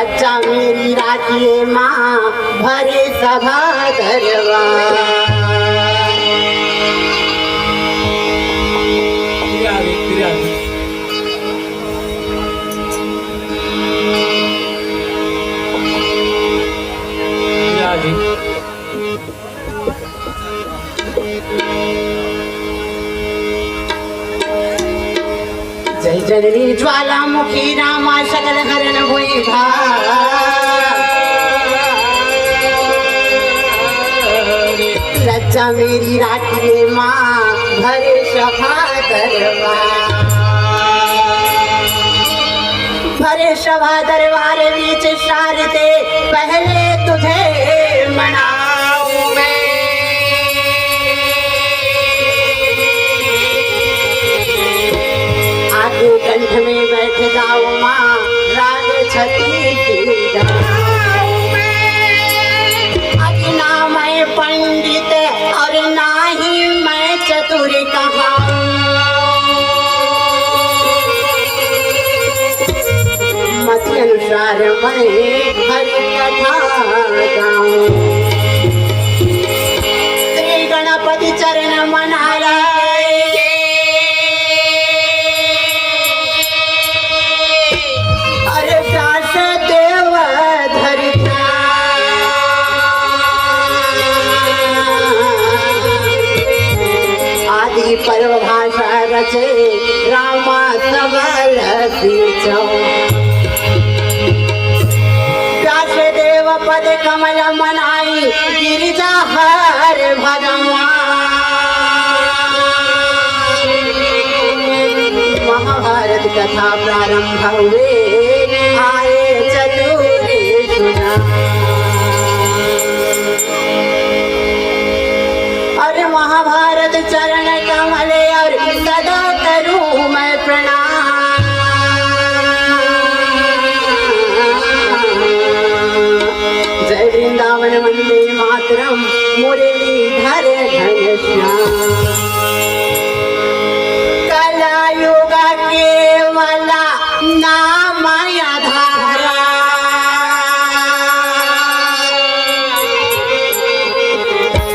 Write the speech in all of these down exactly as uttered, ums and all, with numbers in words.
बच्चा मेरी राखिए माँ, भरे सभा दरबार। जय जननी ज्वालामुखी रामा, सकल हरण हुई भार। लज्जा मेरी राखिए माँ, भरे सभा दरबार। भरे सभा दरबार बीच शारदे, पहले तुझे मनाऊं मैं। आके कंठ में बैठ जाओ माँ, राग छत्तीसी गाऊं मैं। अरे ना मैं पंडित और ना ही मैं चतुर कहाऊं। मति अनुसार मैं हरि कथा गाऊं। श्री गणपति चरण मनाए। अरे व्यास देव धरि ध्यान। आदि पर्व भाषा रचे रामा सबल सिंचो। व्यास देव पद कमल मनाई गिरिजा हर भगवान। महाभारत कथा प्रारंभ हुए, आए चतुर सुना। अरे महाभारत चरण कमल और सदा करूं मैं प्रणाम। जय वृंदावन वंदे मातरम, मुरलीधर घनश्याम। कलयुग केवल नाम आधारा।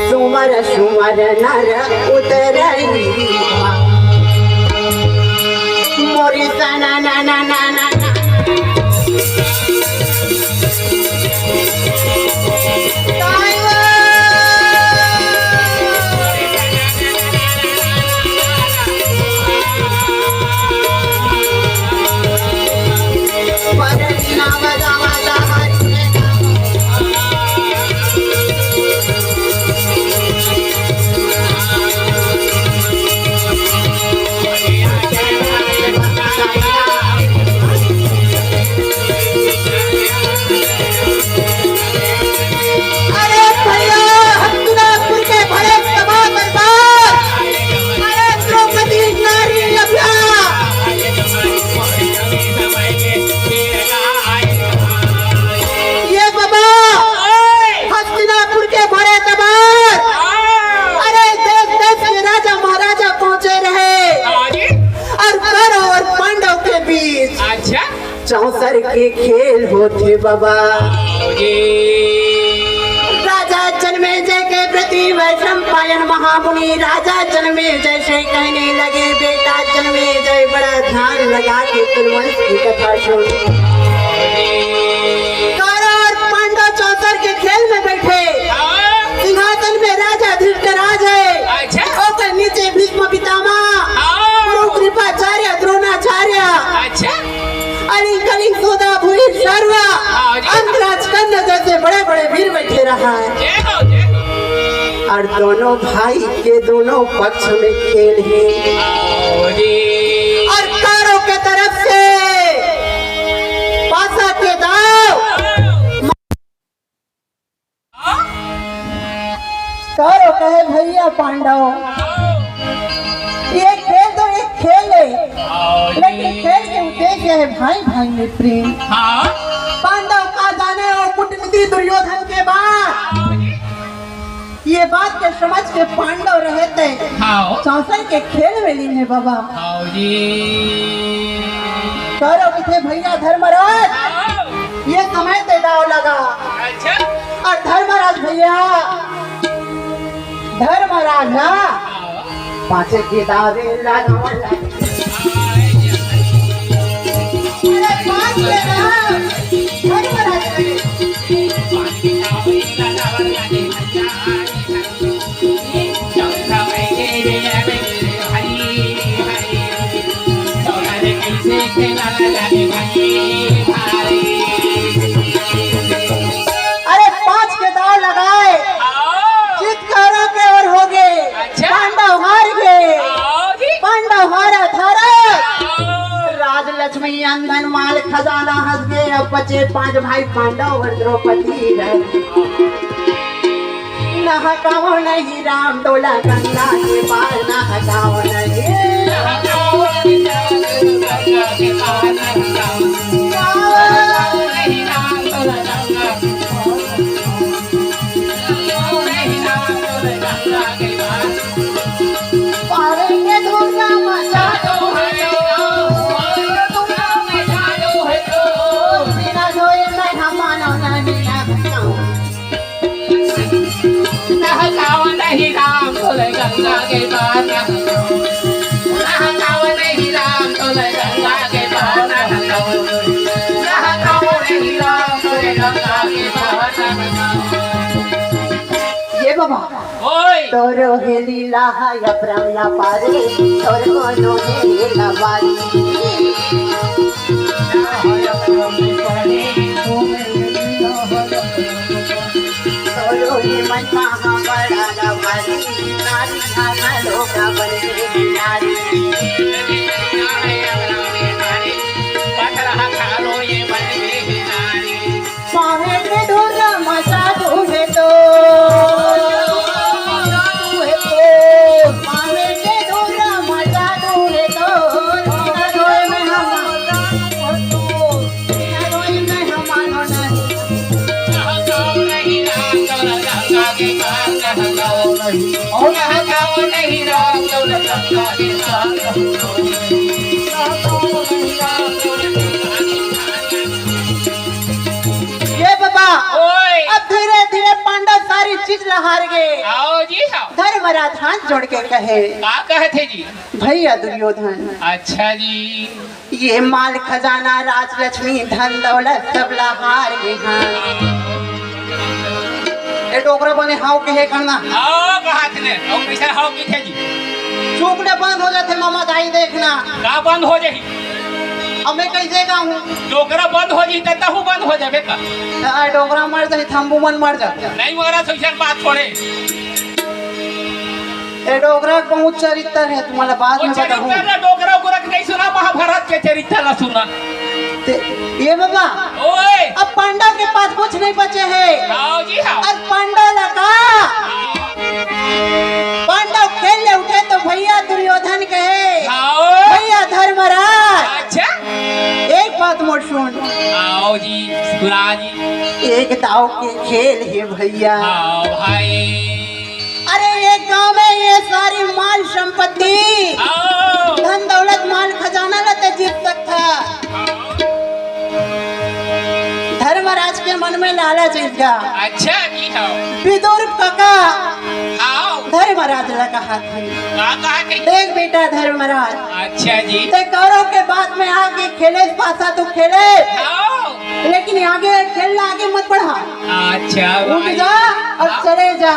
सुमर सुमर नर उतरई। मोरी तना ना ना ना ना। अरे भैया, हस्तिनापुर के भरे सभा दरबार, अरे द्रौपदी नारी अभियान। ये बाबा, हस्तिनापुर के भरे दरबार, अरे देश देश के राजा महाराजा पहुंचे रहे और कौरव और पांडव के बीच अच्छा। चौसर के खेल होथे बाबा। राजा जनमेजय के प्रति वैशंपायन महामुनि राजा जनमेजय से कहने लगे, बेटा जनमेजय, बड़ा ध्यान लगा के कुरुवंश की कथा सुन। कौरव और पांडव चौसर के खेल में बैठे। सिंहासन में राजा धृतराज है। अच्छा। ओकर नीचे भीष्म पितामह, हाँ। गुरु कृपाचार्य, द्रोणाचार्य। अच्छा। अलिंग कलिंग सुदा भूरि सर्व, हाँ जी। अंगराज कर्ण जैसे बड़े बड़े वीर बैठे रहा है। जय हो, जय हो। और दोनों भाई के दोनों पक्ष में खेल है। हाँ जी। और कौरव के तरफ से पासा के दाव। कौरव कहे, भैया पांडव, ये खेल तो एक खेल है, लेकिन खेल के उद्देश्य है भाई भाई में प्रेम। हाँ। पांडव का जाने और कूटनीति दुर्योधन के बाद। ये बात के समझ के पांडव रहते हाँ। चौसर के खेल में लीन है बाबा। हाँ जी। कौरव कथे, भैया धर्मराज, हाँ। ये समय ते दाव लगा। अच्छा। अउ धर्मराज भइया, धर्मराज ना, पाँच के दावे लगा। अरे पाँच के दाव, धर्मराज भइया। अरे पाँच के दाव लगाए, चित कौरव के ओर हो गे। अच्छा। पांडव हार गे। आओ जी। पांडव हारत हारत आओ। राजलक्ष्मी, अन धन माल खजाना हंस गे। अब बचे पांच भाई पांडव अउ द्रौपदी है। नहकाओ नहीं राम तोला गंगा के पार, नहकाओ नहीं। पावे के दुर्गा माता तो है, बिना धोए मैं हमारा नहीं नहाऊं। नहकाओ नहीं राम तोले गंगा के पार, नहकाओ नहीं राम तोले गंगा के पार, नहकाओ नहीं राम तोले गंगा के पार। ये बाबा, ओए। तोरो हे लीला है अपरम ना पारे, तोर कोनो हे लीला बारी। तोरो हे महिमा हा बड़ा ना भारी, नारी हा ना लोगा बन गे नारी। पावे के डोरा मचा दूहे तो, पावे के डोरा मचा दूहे तो, बिना रोए में हम, बिना रोए में हम मानो नहीं। ये बाबा, ओए। अब धीरे धीरे पांडव सारी चीज ला हार गे। आओ जी, आओ। धर्मराज हाथ जोड़ के कहे, का कहत हे जी? भैया दुर्योधन, अच्छा जी। ये माल खजाना, राजलक्ष्मी, धन दौलत सब ला हार गे हन। ए डोकरा बने हाव कहे करना। हाव कहत ने, अउ कइसे हाव कहिथे जी? चूक ले बंद हो जाथे मामा दाई देखना। का बंद हो जाही? अब मैं कइसे गाहूं? डोकरा बंद हो जाही त तहूं बंद हो जाबे का? आ, डोकरा मर जाही, थम्बू मन मर जाथे। नहीं मरा, अइसन बात थोड़े। ए डोकरा के बहुत चरित्र हे, तुम्हारा बाद में बताहूं। चरित्र डोकरा ओकरा के नहीं सुना, महाभारत के चरित्र ला सुना। ते, ये बाबा, ओए। अब पांडव के पास कुछ नहीं बचे हे। आओ जी, आओ। अउ पांडव ला का? पांडव खेल ले उठे तो भैया दुर्योधन कहे, आओ। भैया धर्मराज, अच्छा। एक बात मोर सुन। आओ जी, सुना जी। एक दाव के खेल हे भैया। आओ भाई। अरे, ये गांव में ये सारी माल संपत्ति, आओ। धन दौलत, माल खजाना ला ते जीत सकथा। धर्मराज के मन में लालच आ गे। अच्छा जी, हाँ। विदुर कका, आओ। धर्मराज ला कहत हे। का कहत हे? देख बेटा धर्मराज। अच्छा जी। ते कौरव के बात में आके खेले पासा तो खेले। आओ। लेकिन आगे खेलना आगे मत बढ़ा। अच्छा, उठ भाई। जा अउ हाँ। चले जा।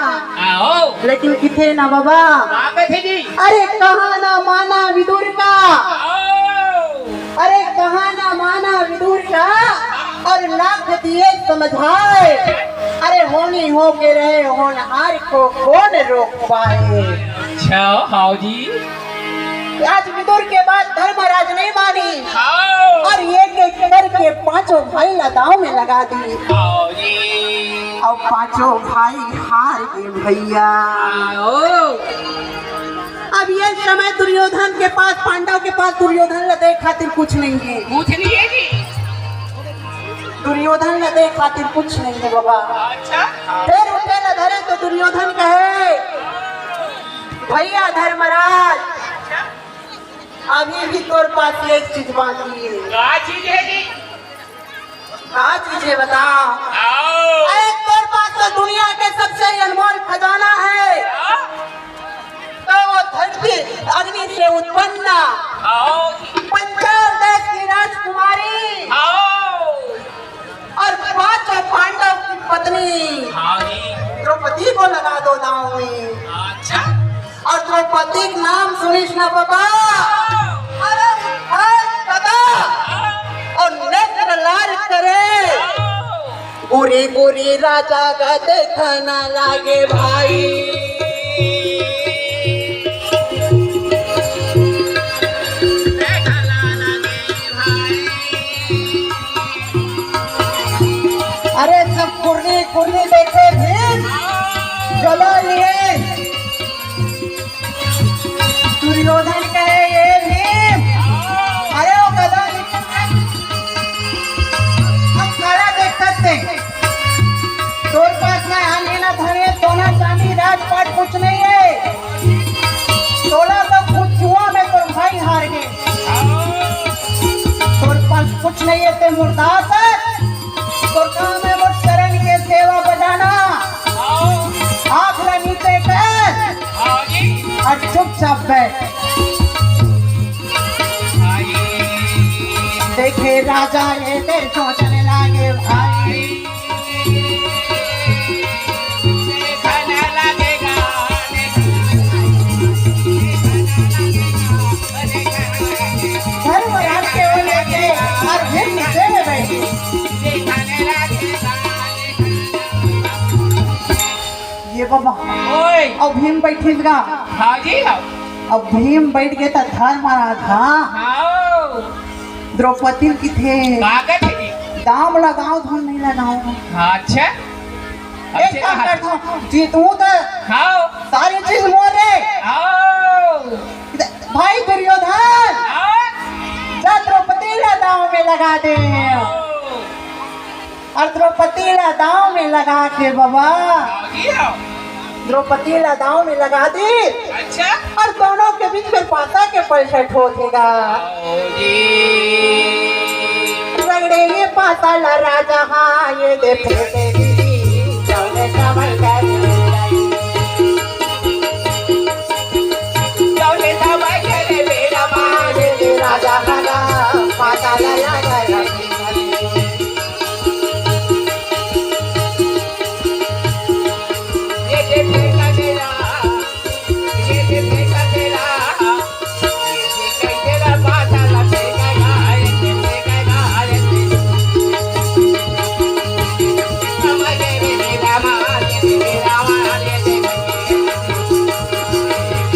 आओ। लेकिन किथे ना बाबा। का कथे जी? अरे कहा ना माना विदुर का। आओ। अरे कहा ना माना विदुर का, अउ लाख दिए समझाए। अरे होनी हो के रहे होनहार को कौन रोक पाए। अच्छा, हाव जी। आज विदुर के बात धर्मराज नहीं मानी। हाव। अउ एक एक करके पांचों भाई ला दांव में लगा दी। हाव जी। अउ पांचों भाई हार गे भैया। हाव। अब ये समय दुर्योधन के पास, पांडव के पास दुर्योधन ला दे खातिर कुछ नहीं हे। कुछ नहीं हे जी। दुर्योधन ला दे खातिर कुछ नहीं हे बाबा। अच्छा। फेर उठे ला धरे तो दुर्योधन कहे, भैया धर्मराज, अभी भी तोर पास एक चीज बाकी हे। का चीज हे जी? का चीज है बता? आओ। अरे तोर पास तो दुनिया के सबसे अनमोल खजाना है। आओ। तो वो धरती अग्नि से उत्पन्न आओ। पंचाल देश की राजकुमारी आओ। और पांचों पांडव की पत्नी हाँ जी। द्रौपदी को लगा दो दांव में। अच्छा। और द्रौपदी का नाम सुनिस ना बाबा, अरे हाथ कदा और नेत्र लाल करे। गोरी गोरी राजा का देखना लागे भाई। अरे सब कुर्री कुर्री देखे भीम जला लिए। दुर्योधन कहे, "ये भीम, अरे वो गदा निकल, हम खड़ा देख सकते हैं। तोर पास में आने ना धने, सोना चांदी राजपाट कुछ नहीं है। तोला तो खुद जुआ में तोर भाई हार गए। तोर पास कुछ नहीं है, ते मुर्दार है। तोर काम है वो चरण के सेवा बजाना।" आँख ला नीचे कर और चुपचाप बैठ। देखे राजा ये तेरे सोचने लागे भाई। धर्मराज के वो लेके और फिर नीचे में बैठे। ये बाबा, ओए। अब भीम बैठिस गा। हाँ जी, हाँ। अब भीम बैठ गए त धर्मराज, हाँ। हाँ। द्रौपदी ल किथे, का कथे जी? दांव लगाओ धन नहीं लगाओ। हाँ, अच्छा। अब एक से काम कहा करता हूँ, जीतू तो हाँ। सारी चीज मोर रे। हाँ। भाई दुर्योधन, हाँ। जा द्रौपदी ला दांव में लगा दे। हाँ। और द्रौपदी ला दांव में लगा के बाबा, द्रौपदी ला दांव में लगा दी। अच्छा। और दोनों के बीच में पासा के पैसा ठोकेगा। रगड़े ये पासा ला राजा, हाँ, ये दे फेंके दीदी, जौने कमल करे। जौने कमल करे मेरा माँ, ये दे राजा, राजा, पासा ला लगा।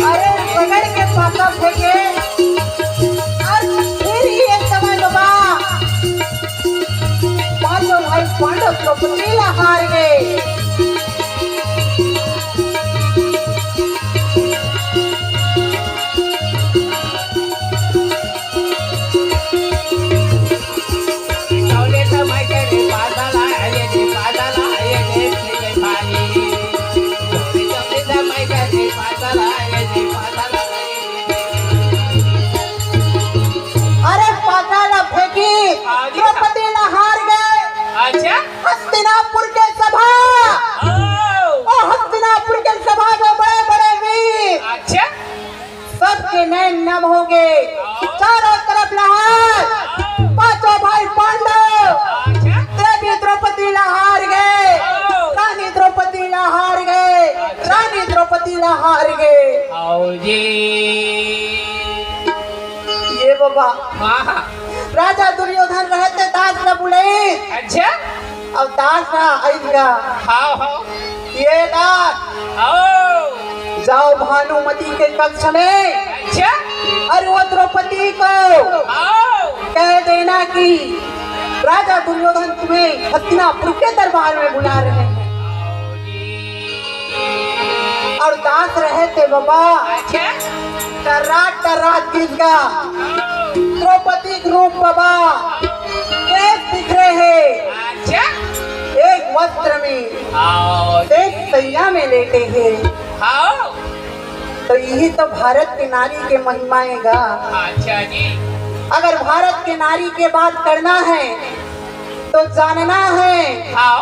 अरे पकड़ के पासा फेंके और फिर ये समय बाबा पांडव भाई पांडव द्रौपदी ला हार गए। अरे पासा ला फेंकी, हाँ जी। द्रौपदी ला हार गए। अच्छा। हस्तिनापुर के सभा, ओ। ओ हस्तिनापुर के सभा के बड़े बड़े वीर, अच्छा। सबके नैन नम हो गए। चारों तरफ लहर, पांचों भाई पांडव, अच्छा। देवी द्रौपदी ला हार गए, रानी द्रौपदी ला हार गए, रानी द्रौपदी ला हार गए। आओ जी। ये बाबा, हाँ, हाँ। राजा दुर्योधन रहते दास ला बुलाई। अच्छा। अब दास ना आइगा। हाँ, हाँ। ये दास, आओ। जाओ भानुमति के कक्ष में। अच्छा। और वो द्रौपदी को आओ। कह देना कि राजा दुर्योधन तुम्हें हस्तिनापुर के दरबार में बुला रहे हैं। और दास रहे थे बाबा। अच्छा। टर्रा टर्रा दिखगा। द्रौपदी के रूप बाबा। केस बिखरे हैं। अच्छा। एक वस्त्र में। आओ। एक सैया में लेटे हैं। आओ। तो यही तो भारत की नारी के महिमा है गा। अच्छा जी। अगर भारत के नारी के बात करना है तो जानना है, हाँ।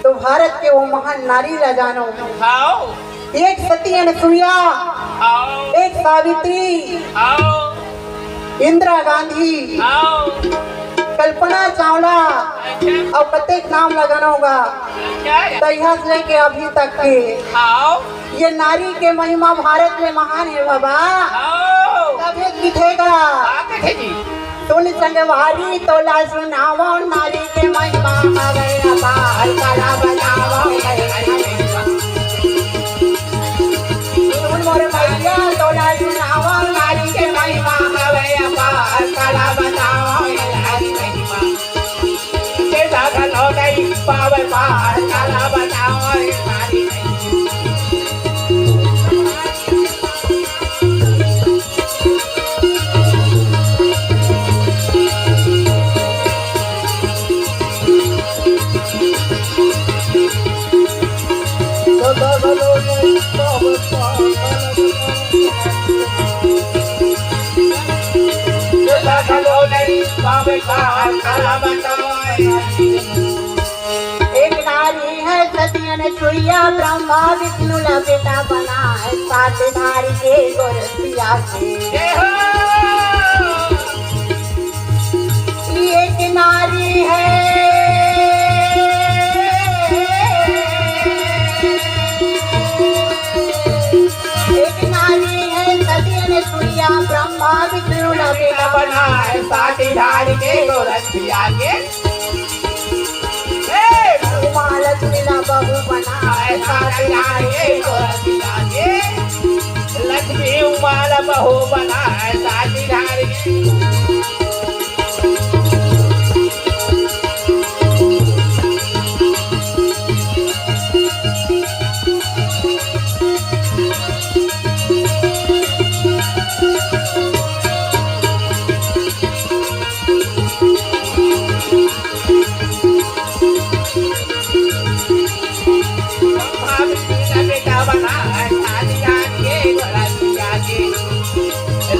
तो भारत के वो महान नारी ला जानो। हाँ। एक सती अनसुईया, हाँ। एक सावित्री, हाँ। इंदिरा गांधी, हाँ। कल्पना चावला, अच्छा। अउ कतेक नाम ला गनोगा। अच्छा है। तो यहाँ से लेके अभी तक के, हाँ। ये नारी के महिमा भारत में महान है बाबा। हाँ। तभे दिखेगा। का कथे जी? सुन संगवारी तोला सुनावो नारी के महिमा हवे अपार, कला बतावो। सुन मोरे भैया तोला सुनावो नारी के महिमा हवे अपार, कला बतावो नारी महिमा। के साधन हो नहीं पावे पार, कला बतावो नारी महिमा। एक नारी है सती अनसुईया, ब्रह्मा विष्णु ला बेटा बनाए, सात धारी के गोरखिया के। जय हो। एक नारी है, एक नारी है सती अनसुईया, ब्रह्मा विष्णु ला बेटा बनाए, सात धारी के गोरखिया के। ए, उमा लक्ष्मी ला बहू बनाए, सात धारी के गोरखिया के। लक्ष्मी उमा ला बहू बनाए, सात धारी के।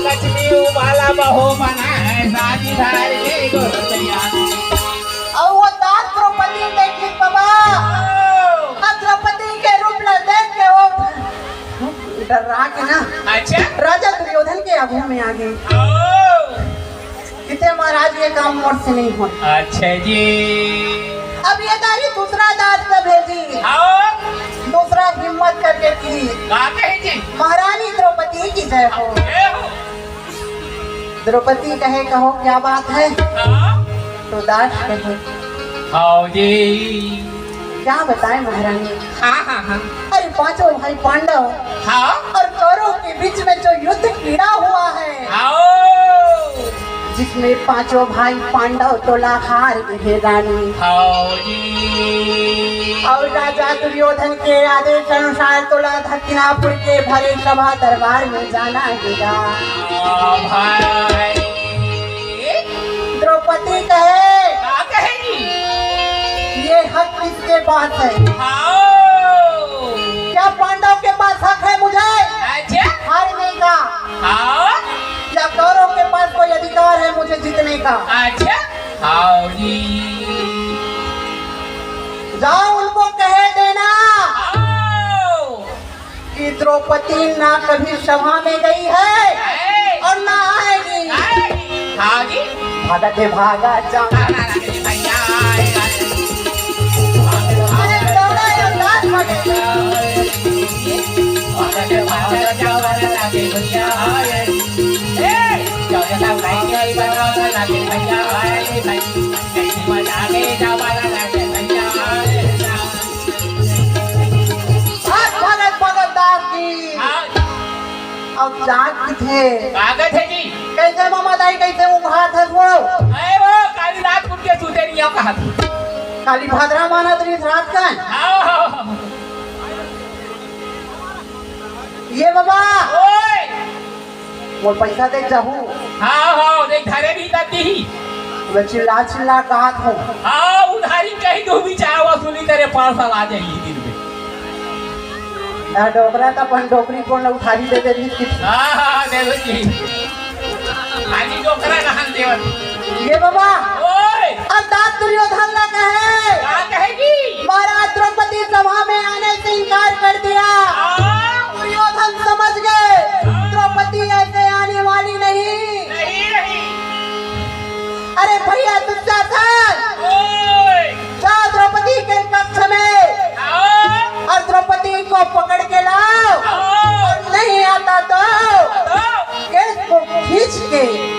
लक्ष्मी उमा ला बहू बनाए, सात धारी के गोरखिया के। अउ वो दास द्रौपदी देखिस बाबा। ओ। अब द्रौपदी के रूप ला देख के वो डर्रा के ना। अच्छा। राजा दुर्योधन के आगू में आ गे। ओ। किथे महाराज ये काम मोर से नहीं हो। अच्छा जी। अब ये दारी दूसरा दास ला भेजी। हाँ। दूसरा हिम्मत करके की। का कहे जी? महारानी द्रौपदी की जय हो। जय हो। द्रौपदी कहे, कहो क्या बात है? हाँ। तो दास कहे, हाँ जी। क्या बताएं महारानी? हाँ, हाँ, हाँ। अरे पांचों भाई पांडव हाँ। और कौरव के बीच में जो युद्ध छिड़ा हुआ है, हाँ। जिसमें पांचों भाई पांडव तोला हार गए रानी। हाँ जी। और राजा दुर्योधन के आदेश अनुसार तोला हस्तिनापुर के भरे सभा दरबार में जाना है बेटा। हाँ भाई। द्रौपदी कहे, का कहेगी? ये हक किसके पास है? हाँ। क्या पांडव के पास हक है मुझे अच्छा। हारने का? हाँ। या कौरव के पास कोई अधिकार है मुझे जीतने का? अच्छा। हाँ जी। जाओ उनको कह देना। हाँ। कि द्रौपदी ना कभी सभा में गई है और ना आएगी। आएगी। हाँ जी। भागत है भागा जा। अरे दौड़ा या लात मारे। ए! भगत भगत दास की। हाँ। अब जाग किथे। का कथे जी? कैसे मामा दाई, कैसे उघात हस वो? अरे वो काली रात कुट के सूते नहीं हो कहा। काली भादरा मानत रही रात का। हाँ, हाँ, हाँ। ये बाबा। ओए। मोर पैसा दे जाहू। हाँ, हाँ, देख, धरे भी तब दी। मैं चिल्ला चिल्ला कहा था। हाँ, उधारी कहीं तो भी चाहे वसूली करे, पाँच साल आ जाएगी दिन में। यार, डोकरा तो अपन डोकरी को न उधारी दे दे रही थी। हाँ, हाँ, हाँ, दे दो जी। खाली डोकरा कहाँ देवत? ये बाबा। ओए। अर्थात दुर्योधन ला कहे, का कहेगी? महाराज, द्रौपदी सभा में आने से इनकार कर दिया। हाँ। दुर्योधन समझ गए, हाँ। द्रौपदी ऐसे आने वाली नहीं। नहीं, नहीं। अरे भैया दुशासन, ओए। जाओ द्रौपदी के कक्ष में, हाँ। और द्रौपदी को पकड़ के लाओ, हाँ। और नहीं आता तो, हाँ। केस को खींच के,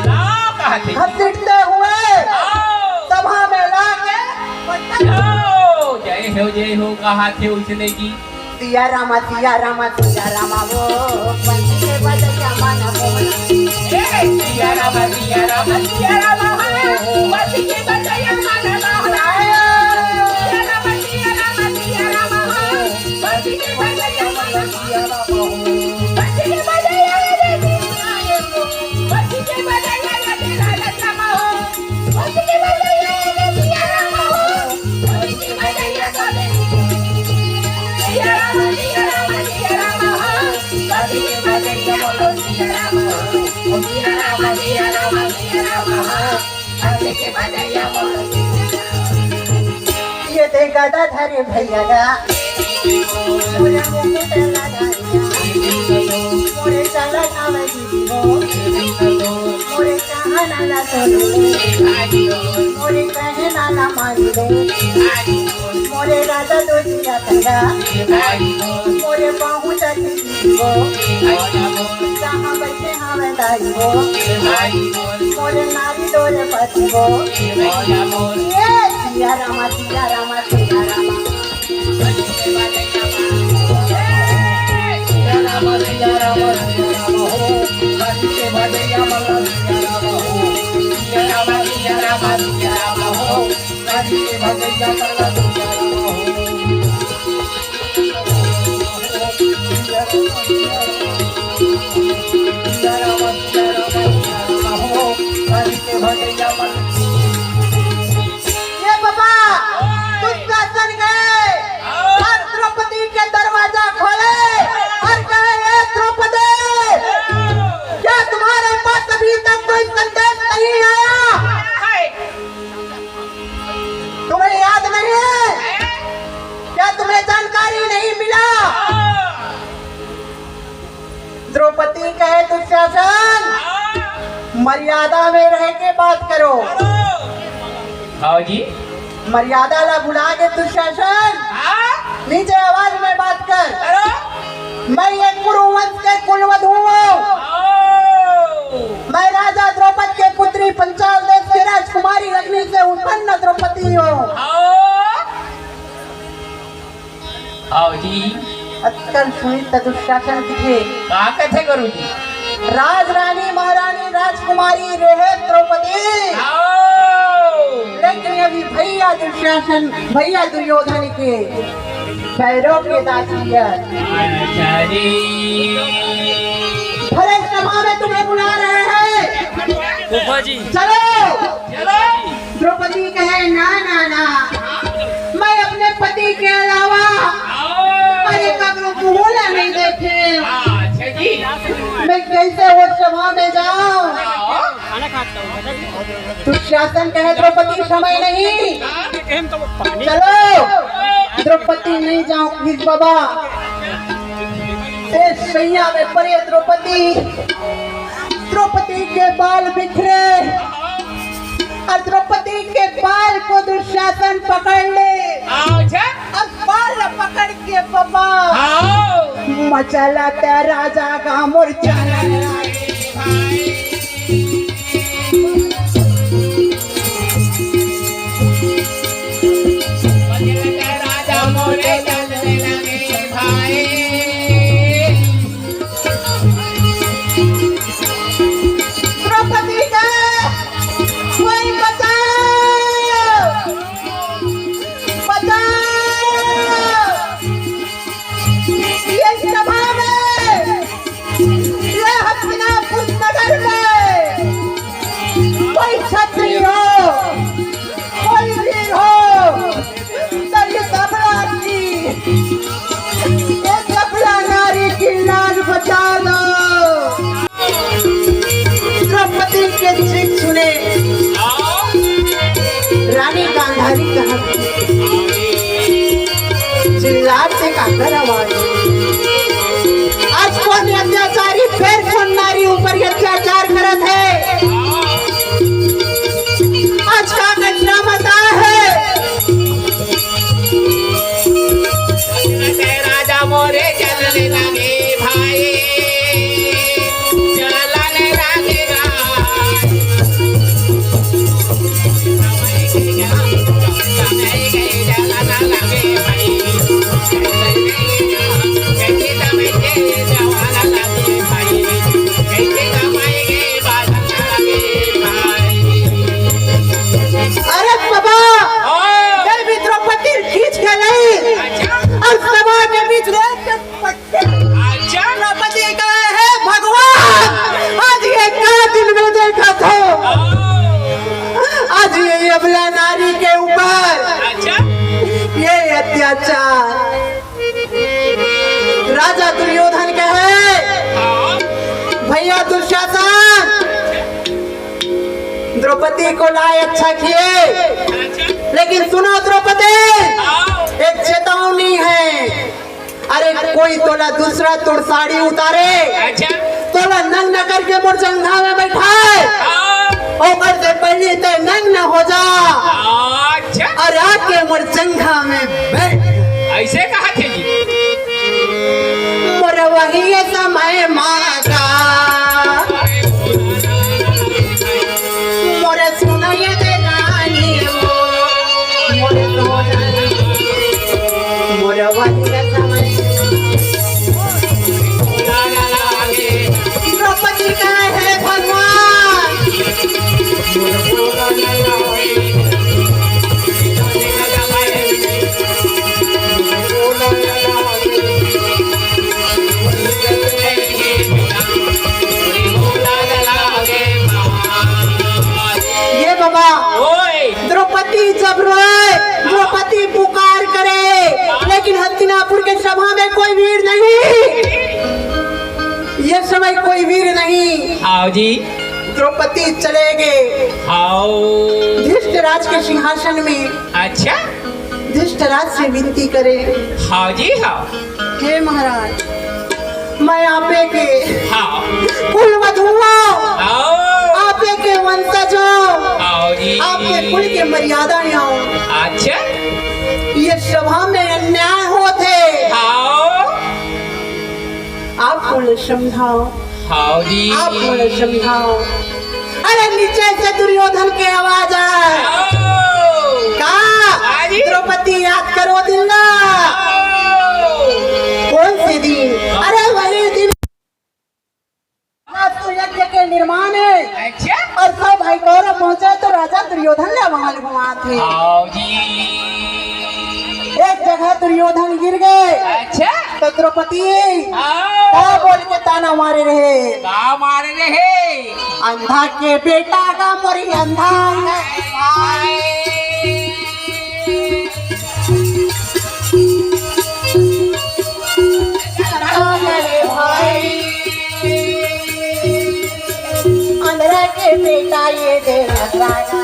हाँ, कहा थी। घसीटते हुए, हाँ। सभा में ला के, हाँ, जय हो, जय हो, कहा थे उसने की। सिया रामा, सिया रामा, सिया रामा, वो बंसी के बजैया मन मोहना। ए, सिया रामा, सिया रामा, सिया रामा, वो बंसी के बजैया मन मोहना। सिया रामा, सिया रामा, सिया रामा, वो बंसी के बजैया मन मोहना। बंसी के बजैया, बंसी के बजैया, ये दे गदा धरे भैया गा, मोरे मुकुट लगाया, मोरे चला नाम दीदी हो, मोरे कहा नाना सोनू, मोरे कहे नाना मानी दो, मोरे राजा दो जिया तंगा, मोरे बाहू जाती दीदी हो, जहाँ बैठे हमें दाई हो, मोरे नारी दो रे पति हो। ये सिया रामा, सिया रामा, सिया रामा। ये बाबा, दुशासन गए और द्रौपदी के दरवाजा खोले और कहे, "हे द्रौपदी, क्या तुम्हारे पास अभी तक कोई संदेश नहीं आया? तुम्हें याद नहीं है? क्या तुम्हें जानकारी नहीं मिला?" द्रौपदी कहे, "दुशासन, मर्यादा में रह के बात करो।" हाँ जी। मर्यादा ला भुला के दुशासन, हाँ? नीचे आवाज में बात कर। मैं एक कुरुवंश के कुलवधू हूँ। मैं राजा द्रौपद के पुत्री, पंचाल देश के राजकुमारी अग्नि से उत्पन्न द्रौपदी हूँ। हाँ। आओ जी। अतकन सुनिस त दुशासन कथे। का कथे गुरुजी? राजरानी महारानी राजकुमारी रेहे द्रौपदी। आओ। लेकिन अभी भैया दुशासन, भैया दुर्योधन के पैरों के दासी है। अच्छा जी। भले सभा में तुम्हें बुला रहे हैं। फूफा जी। चलो। चलो। द्रौपदी कहे, "ना, ना, ना, मैं अपने पति के अलावा आओ। अरे ककरो मुंह ला नहीं देखे। अच्छा जी। मैं कैसे वो सभा में जाऊं?" आओ। दुशासन कहे, "द्रौपदी, समय नहीं, चलो।" द्रौपदी नहीं जाऊं, प्लीज बाबा। इस सैया में पड़े द्रौपदी, द्रौपदी के बाल बिखरे और द्रौपदी के बाल को दुशासन पकड़ ले। अच्छा। और बाल पकड़ के बाबा आओ। मचला ते राजा का मुरझाना। द्रौपदी का कोई बचाओ, बचाओ। ये सभा में, ये हस्तिनापुर नगर में धन्यवाद। आज कोन अत्याचारी फेर कोन नारी ऊपर अत्याचार करत हे? आज का घटना बता हे? राजा मोरे चलने लगे भाई, चलने लगे। अरे बाबा, हाँ। मैं भी द्रौपदी खींच के लाई। अच्छा। और सभा के बीच रोक के पटक। अच्छा। द्रौपदी कहे, "हे भगवान, आज ये क्या दिन में देखा था? हाँ। आज ये अबला नारी के ऊपर अच्छा। ये अत्याचार।" राजा दुर्योधन कहे, हाँ। भैया दुशासन, द्रौपदी को लाए अच्छा किए, लेकिन सुनो द्रौपदी, हाँ। एक चेतावनी है। अरे कोई तोला दूसरा तोर साड़ी उतारे, अच्छा। तोला नग्न करके मोर जंघा में बैठाए, हाँ। ओकर से पहले ते नग्न हो जा। अच्छा। अरे आके मोर जंघा में बैठ। ऐसे कहा थे जी। मोर वही समय मांगा। मोर सुनैया दे रानी हो। मोर सोना। मोर वही समय। द्रौपदी का है भगवान। ये बाबा, ओए। द्रौपदी जब रोए, द्रौपदी पुकार करे, लेकिन हस्तिनापुर के सभा में कोई वीर नहीं। ये समय कोई वीर नहीं। हाँ जी। द्रौपदी चले गए। हाँ। धृष्टराज के सिंहासन में। अच्छा। धृष्टराज से विनती करे। हाँ जी, हाँ। हे महाराज, मैं आपे के हाँ। कुल वधुओं, हाँ। आपे के वंशजों, हाँ जी। आपके कुल के मर्यादा आऊं। अच्छा। ये सभा में अन्याय होत हे। हाँ। आप मोला समझाओ। हाँ जी। आप मोला समझाओ। अरे नीचे से दुर्योधन के आवाज आए। आओ। का? हाँ जी। द्रौपदी याद करो दिल्ला। आओ। कौन से दिन? हाँ। अरे वही दिन। आज तो यज्ञ के निर्माण है। अच्छा। और सब भाई कौरव पहुंचे तो राजा दुर्योधन ले वहां घुमात हे। आओ जी। एक जगह दुर्योधन गिर गए। अच्छा। तो द्रौपदी हाँ। का बोल के ताना मारे रहे? का मारे रहे? अंधा के बेटा का मोरी अंधा है भाई। अंधा के बेटा ये दे राजा।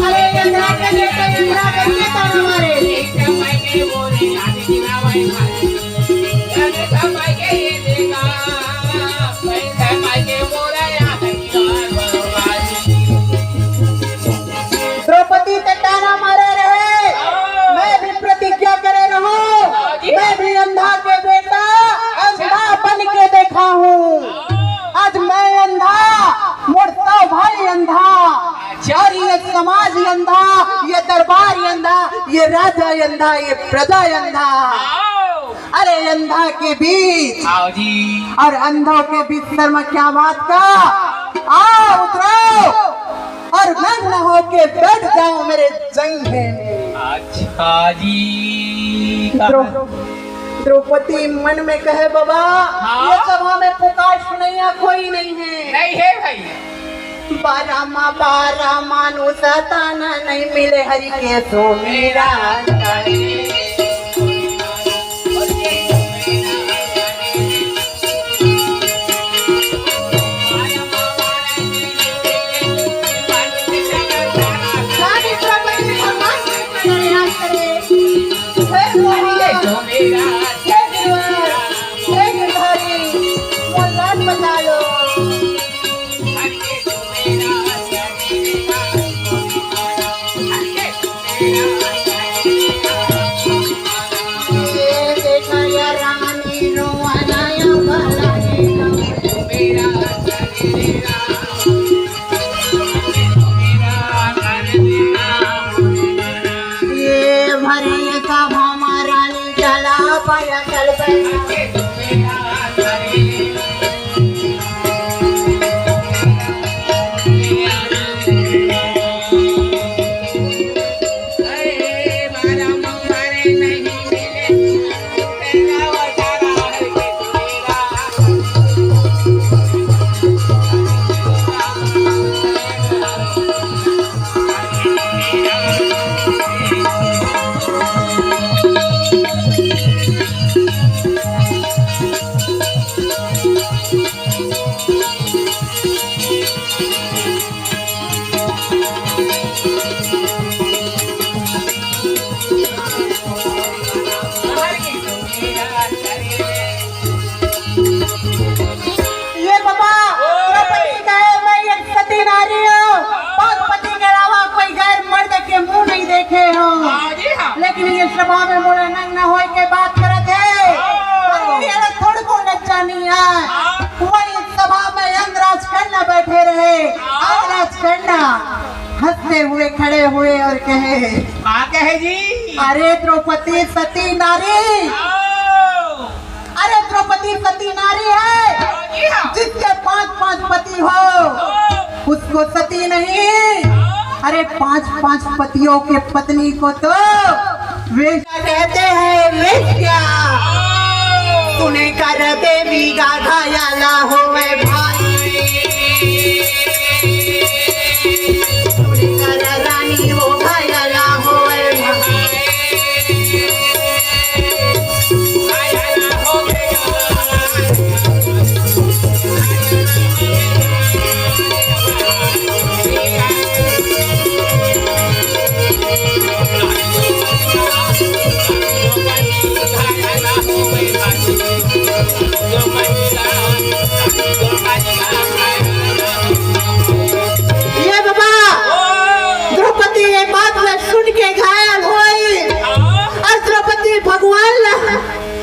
अरे, ये जाके देखो, ये जाके देखो हमारे। द्रौपदी के ताना मारे रहे, मैं भी प्रतिज्ञा करे रहूं, मैं भी अंधा के बेटा अंधा बन के देखा हूं। आज मैं अंधा, मोर सब भाई अंधा, और ये समाज अंधा, ये दरबार अंधा, ये राजा अंधा, ये प्रजा अंधा। अरे अंधा के बीच आओ जी। और अंधों के बीच शर्म क्या बात का? आओ उतरो और नग्न होके बैठ जाओ मेरे जंघे में। अच्छा जी। द्रौ-, द्रौपदी मन में कहे, बाबा, हाँ? ये सभा में पुकार सुनैया कोई नहीं है। नहीं है भाई। बारह मा बारह मानुष ताना नहीं मिले हरि के सो मेरा। अब हमार रानी चला पाया चल पे। ये बाबा, द्रौपदी कहे, "मैं एक सती नारी हूँ, पांच पति के अलावा कोई गैर मर्द के मुंह नहीं देखे हूँ।" हाँ जी, हाँ। लेकिन ये सभा में मोरे नग्न होए के बात करत हे। हाँ। अरे, ये थोड़ को लज्जा नहीं है। हाँ। वही सभा में अंगराज कर्ण बैठे रहे। हाँ। अंगराज कर्ण हंसते हुए खड़े हुए और कहे, का कहे जी? "अरे द्रौपदी सती नारी, हाँ। अरे द्रौपदी सती नारी है, हाँ जी, हाँ। जिसके पांच पांच पति हो, हाँ। उसको सती नहीं। हाँ। अरे पांच पांच पतियों के पत्नी को तो वेश्या कहते हैं, वेश्या।" हाँ। सुने कर देवी गाधा याला होवे भाई। ये बाबा, द्रौपदी ये बात ला सुन के घायल होई। और द्रौपदी भगवान ला,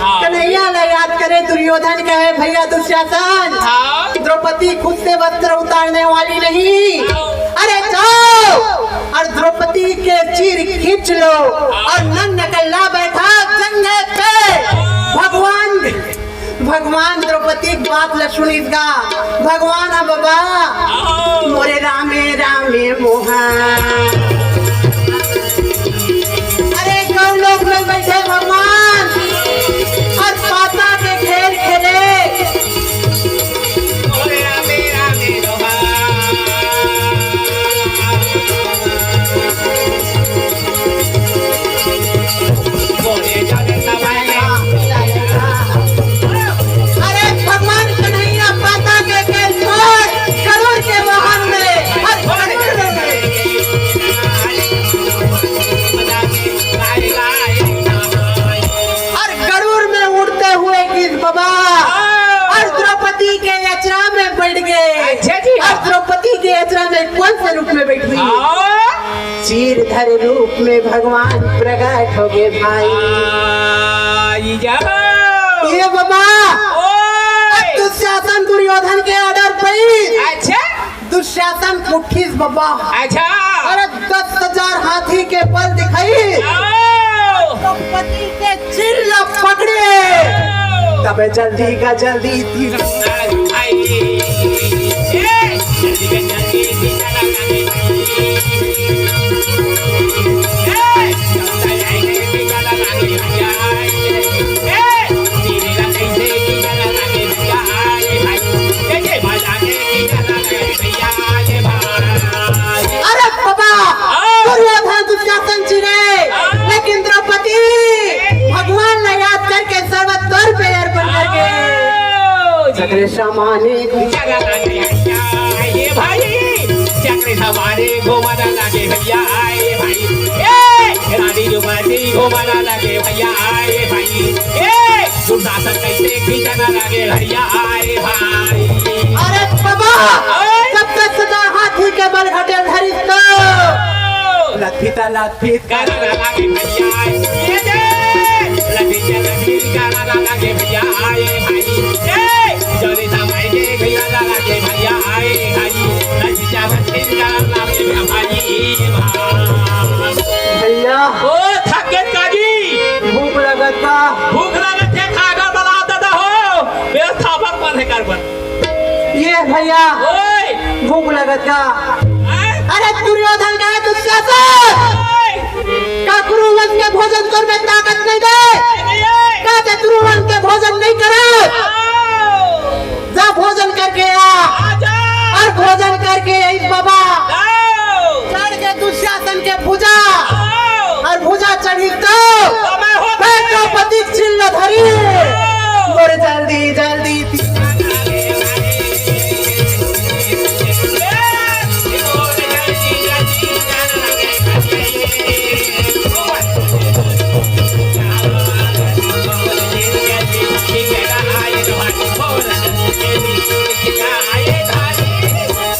हाँ। कन्हैया ला याद करे, दुर्योधन कहे, "भैया दुशासन, हाँ। द्रौपदी खुद से वस्त्र उतारने वाली नहीं। हाँ। अरे जाओ और द्रौपदी के चीर खींच लो और नग्न कल्ला बैठा जंघे पे।" भगवान भगवान द्रौपदी के बात ल सुनिस गा। भगवान ह बाबा, मोरे रामे रामे मोहा। अरे गौ लोक में बैठे भगवान और पाता के खेल खेले। मोरे रामे रामे मोहा। अरे भगवान कन्हैया पाता के, के छोड़, गरुड़ के वाहन में, हर गरुड़ में। और गरुड़ में उड़ते हुए गिस बाबा। और द्रौपदी के अचरा में बैठ गए। अच्छा जी। और द्रौपदी के अचरा में कौन से रूप में बैठ गई? हाँ। चीर धर रूप में भगवान प्रगट हो गए भाई। आ, ई जा। ये बाबा, ओए। अब दुशासन दुर्योधन के order पे ही अच्छा। दुशासन उठिस बाबा। अच्छा। अरे दस हजार हाथी के बल दिखाई। आओ। द्रौपदी के चिल्ला पकड़े। आओ। तबे जल्दी का जल्दी तीर। अरे बाबा, दुर्योधन दुशासन चिरे, लेकिन द्रौपदी भगवान ला याद करके सर्व तोर पे अर्पण करके। चक्र समाने। ए भाई, चक्र सवारी घुमाना लागे भैया, ए भाई। ए, रानी जुबानी घुमाना लागे भैया, ए भाई। ए, दुशासन कैसे खींचना लागे भैया, ए भाई। अरे बाबा, ओए। जब तक सदा हाथी के बल घटे धरिस तो। लथी ता लथी। गाना लागे भैया, ए दे। लथी ता लथी, गाना लागे भैया, ए भाई। ए, जोरे सा भाई के भैया लागे भैया, ए भाई। लथी ता लथी, गाना लागे भैया, ए भाई। भैया। ओ थकेन काजी। भैया, ओए! भूख लगत का? आय! अरे दुर्योधन का है दुशासन! ओए! का कुरुवंश के भोजन तोर में ताकत नहीं दे? नहीं है। का ते कुरुवंश के भोजन नहीं करे? आओ! जा भोजन करके आ। आजा! और भोजन करके आई बाबा। आओ! चढ़ के दुशासन के भुजा। आओ! और भुजा चढ़ी तो समय होत मैं हे। द्रौपदी चिल्ल धरी। आओ! मोर जल्दी, जल्दी।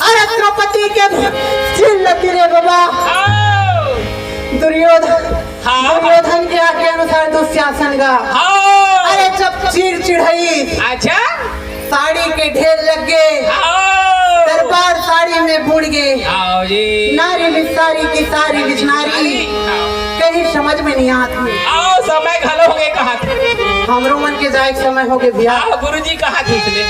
अरे द्रौपदी के चिल्ल लगी रे बाबा। दुर्योधन, हाँ। दुर्योधन के आज्ञा अनुसार दुशासन का। हाँ। अरे जब चीर चिढ़ाई, अच्छा। साड़ी के ढेर लग गए, आओ। दरबार साड़ी में बूड़ गए। आओ जी। नारी बिचारी की सारी बिचनारी, आओ। कहीं समझ में नहीं आती। आओ, समय घलो हो गए कहा थे। हमरो मन के जाए के समय हो गए भैया। आओ, गुरुजी कहा थे इसलिए।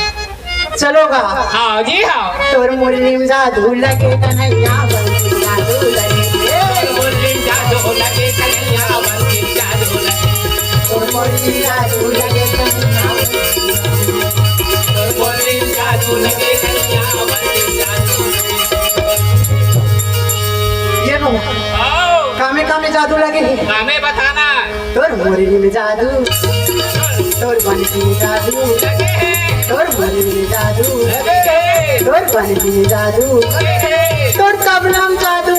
चलो गा। हाँ जी, हाँ। तोर मुरली में जादू लगे कन्हैया, बंसी जादू लगे। तोर मुरली में जादू लगे कन्हैया, बंसी जादू लगे। तोर मुरली में जादू लगे कन्हैया, बंसी जादू लगे। तोर मुरली में जादू लगे कन्हैया, बंसी जादू लगे। ये नो। आओ। कामे कामे जादू लगे हे। कामे बताना। तोर मुरली में जादू, तोर बंसी में जादू, तोर मुरली में जादू, तोर बंसी में जादू, तोर तबला में जादू,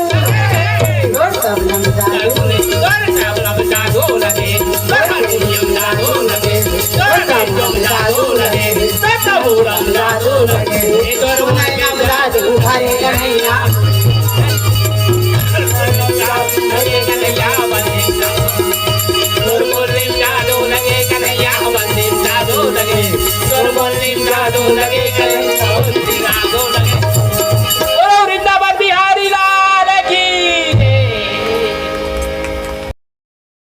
तोर तबला में जादू, तोर तबला में जादू लगे, तोर हारमोनियम जादू लगे, तोर तबला में जादू लगे, तोर तबला में जादू लगे, तोर नैना में जादू भरे कन्हैया।